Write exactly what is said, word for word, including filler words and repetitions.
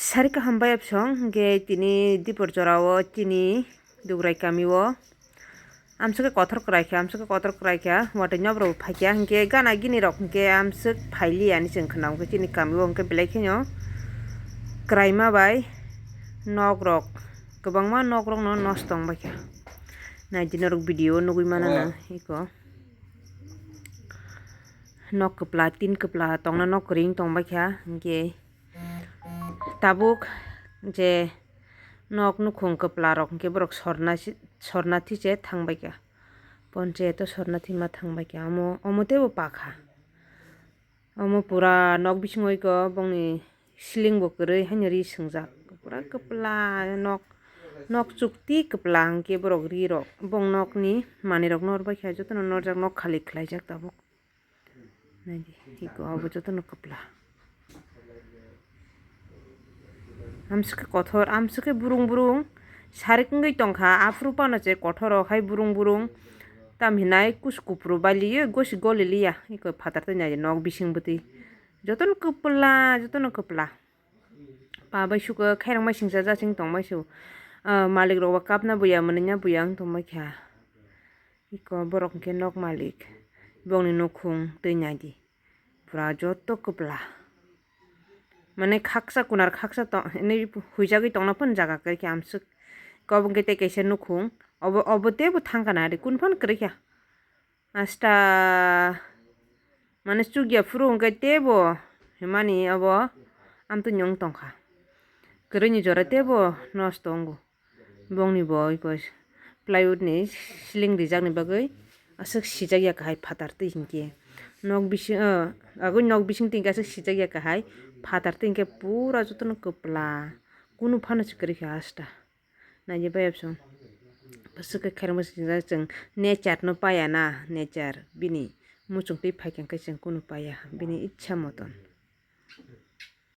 Sari kaham bai absong, hingke tini dipor jorao chini Dugrai kamio amswkhe kothor kwraikha, amswkhe kothor kwraikha, watwi nobrok phaikha, hingke gana gini rok hingke amswk phailiya hinwi chwng khna, hingke chini kamio hingke belai kheno kwraima bai nokrok, kwbangma nokrokno nosto wngbaikha. Naidi norok video nugwi manana iko. Nok kwpla, tin kwpla tongna nok kwrwi wng tongbaikha, hingke tabuk je nok nukhung kwpla rok hingke borok sorna si-, sorna thiche thangbaikha. Ponchayat o sorna thima thangbaikha. Omo, omo teibo pakha. Omo pura nok bisingo iko bongni ceiling bo kwrwi haino ri swngjak. Pura kwpla nok, nok chukti kwpla hingke borok ri rok. Bong nokni manwi rok norbaikha jotono norjak, nok khali khlaijak tabuk. Naidi, iko abo jotono kwpla. Amswkhe kothor, amswkhe burung burung sarik wngwi tongkha, aphuru phano je kothoro hai burung burung tam hinai kusu kupru bailiyo, gosi goli liya, iko phatar twi naidi nok bising bwtwi. Jotono kwpla, jotono kwpla. Pa bai suka khairang bai singsa jaching tong bai su. Ah, malik rok ba kapna buya, mwnwi na buya wng tong bai kha. Iko borok hwnkhe nok malik, bongni nukhung twi naidi. Pura joto kwpla. Mane khaksa kunar khaksa tong, hinwi huijagwi tongna phano jaga kwrwi khe amswk. Iko obo hwnkhe tei kaisa nukhung. Obo, obo teibo thangkha nari, kun phano kwrwi kha. Asta mane chukya phuru hwnkhe teibo himani obo amtwini wng tongkha. Kwrwini jora teibo nosto wngo. Bongni bo iko plywood ni ceiling rijakni bagwi aswk sijak ya kahai phatar twi hinkhe. Nok bising, o, agwi nok bising twi hinkhe aswk sijak ya kahai phatar twi hinkhe pura jotono kwpla. Kunu phano se kwrwi kha asta. Naidi bai absong. Bwswk khe khairokma se chwng nature no paya na, nature bini muchung twi phaikha hinkhe chwng kunu paya bini ichha moton.